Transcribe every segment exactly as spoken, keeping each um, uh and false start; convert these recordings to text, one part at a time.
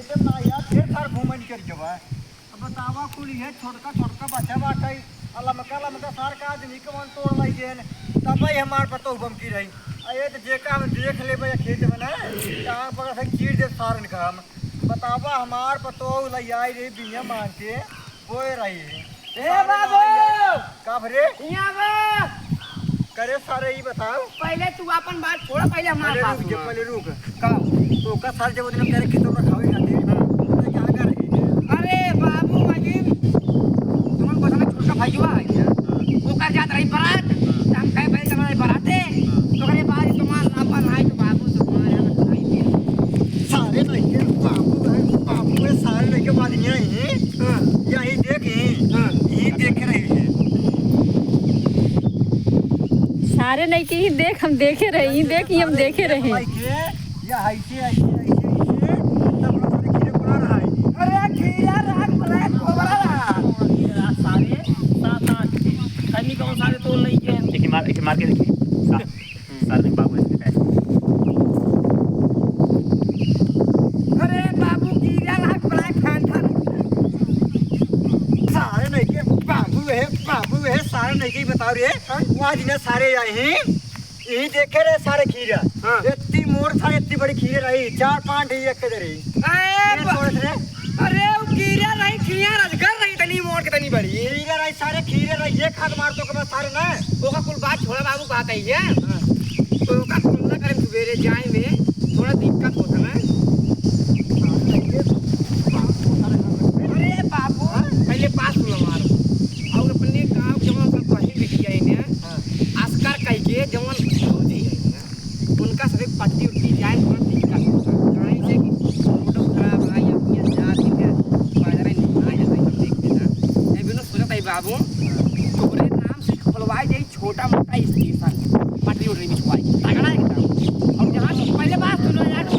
जब ना यार, फिर सार घूमे निकल जबा। अब बतावा, कुल ये छोटका छोटका बच्चा बाटे, आ लमका लमका सार का आदमी के मन तोड़ लाई देन। तब भाई हमार पतोह बमकी रही। आ ये तो जेका हम देख लेबे या खेत में ना, कहाँ पर से चीर दे सारन का हम। बतावा, हमार पतोह लई आई रही बिया मांग के, बोए रही है। ए सारे बाबू! ना यार। का भरे? हियाँ बा। करे सारे, ई बताओ। पहिले तू आपन बात छोड़ा, पहिले हमार अरे बात रुक जे, सुना। पहिले रुक। का? तो का सार जब उतने करे खेतों में खावे खातिर, हाँ। तो क्या कर रही है? अरे बाबू मजीब, तुमन को समय छोटका भाईवा है क्या? हाँ। ओकर जात रही बारात, हाँ। तो हम कहे भाई चलो बराते, हाँ। तो ओकरे बाद तुम्हार लापा ना आई तो बाबू तुम्हारे यहाँ खाई दे। सारे नहीं के बाबू है, बाबू है, सारे नहीं के बाद नहीं आई। हाँ। यही देख, यही, हाँ। यही देख रही है। सारे नहीं के ही देख, हम देखे रहे, ही देख, ही हम देखे रहे। भाई के, या ऐसे, ऐसे, ऐसे, ऐसे, तब लोग सारे खीरे कोना रहा है। अरे खीरा रात भर कोबरा रहा। सारे सात आठ के। तनी कौन सारे तोड़ लई के? एक मार, एक मार के देखिए। सा-, सारे बाबू इसके है। अरे बाबू, कीड़ा लाग बड़ा खान खान। सारे नहीं के बाबू है, बाबू है, सारे नहीं के बताओ रे। हाँ? वहाँ जिन्हें सारे आए हैं, यही देखे रहे सारे खीरा। हाँ। इतनी मोट सारे, इतनी बड़ी खीरे रही, चार पांच ही एक के रही। अरे ये बा-, छोड़ रे। अरे वो कीरा नहीं, खिया रजगर नहीं, इतनी मोट के इतनी बड़ी। खीरे रही सारे, खीरे रही, एक हाथ मार तो के बस सारे ना। ओका कुल बात छोड़ा बाबू, बात आई है। हाँ। तो ओका कुल ना करे सुबेरे जाए में थोड़ा दिक्कत होता ना। अरे बाबू, पहिले बात सुन हमार। और अपने गाँव के जवन सब बहिन बिटिया है ना, हाँ। अस्कर कह के जवन भौजी है ना, उनका सब एक पट्टी उट्टी जाए, थोड़ा दिक्कत होता। काहे से कि रोड खराब है, या, या जात है, बाजार में नहीं आ जाता है, हम देख लेना। ए, बिनु सोचत है बाबू, तोरे नाम से खुलवाए जाई छोटा मोटा स्टेशन, पटरी उटरी बिछवाई, तगड़ा एकदम। और जहाँ से पहले बात सुनो यार, तो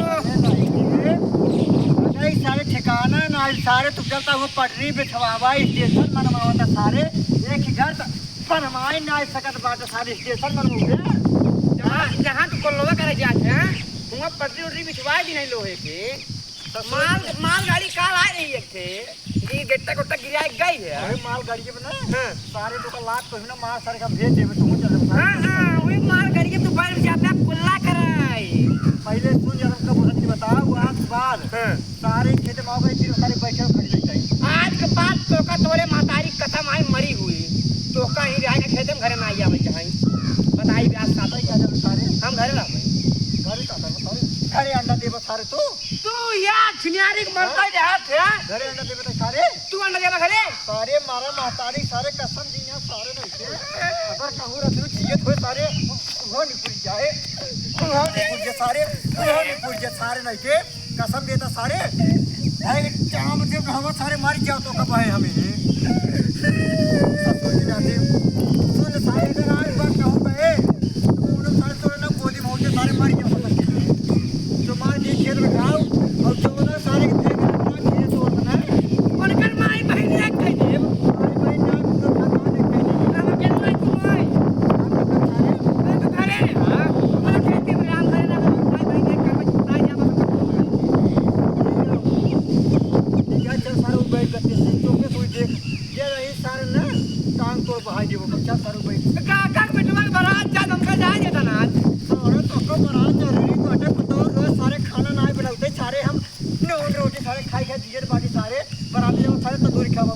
नहीं, सारे ठिकाना ना, सारे तू चलता हुआ पटरी बिछवावा, स्टेशन बनवावा था सारे, एक ही घर त-, बनवाए ना सकत बात सारे, स्टेशन बनवावे। जहाँ, जहाँ तू कोल्लवा करे जात है, वहाँ पटरी उटरी बिछवाए दी नहीं लोहे के। माल, मालगाड़ी काल आ रही है थे, कि गट्टा गुट्टा गिरा गई है। अरे मालगाड़ी के बना? हाँ। सारे तो का लात तो ही ना मार, सारे का भेज देवे, तू चल रहा। हाँ, हाँ, वही मालगाड़ी के तू बैठ जा, मैं कुल्ला कराई। पहले सुन जरा, कब होता नहीं बताओ, वो आज बाद। हाँ। सारे खेत में आओगे, फिर सारे बैठे खड़ी रह जाए। आज के बाद तो का तोरे महतारी कसम आई मरी हुई, तो का ही रह के खेत में घरे ना आई आवे चाहे। बताई ब्यास साथ भाई, क्या जरूर सारे? हम घरे रह भाई। घरे का था, सारे? घरे अंडा देवे सारे तू? तू या छिनियारी के मन हाँ? का देहात है? घरे अंडा देवे तो सारे? तू अंडा देवे घरे? सारे मारा महतारी, सारे कसम जी ना, सारे नहीं थे। अगर कहूँ रखलू जियत होए सारे, उहो निकुल जाए। उहो निकुल जाए सारे, उहो निकुल जाए सारे नहीं थे। कसम देता सारे। भाई चाम से कहवा सारे मार जाओ तो कब है हमें? ससुर जी नाते। सुन सारे, अगर आज बात कहूँ बे, तो उन्होंने सारे तोड़े ना गोली मार के सारे मार जाओ। तो मार के खेत में खाओ और चौदह सारे के देख रहे हैं, खेत तोड़ बनाए। उनकर माई बहन एक कह देब। माई बहन ना, उनकर भगवान एक कह देब। हम अकेले नहीं तू माई। हम तो सारे, मैं तो घरे रहा। हमारा खेती में राम घरे ना, माई बहन एक कर में छुपा जा, बस हम तो ठीक है, चल सारे, वो बैठ करते हैं, तो के कोई देख, ये रही सारे ना, टांग तोड़ बहाई देबो, चल सारे, वो बैठ। काका के बेटवा के बारात जा, हमका जाए देता ना आज। सारे तो को बारात जरूरी बाटे, पतोह रोज सारे खाना ना बनाते, सारे हम नून रोटी सारे खाई खाई जियत बाटी सारे, बारात जाओ सारे तंदूरी खावा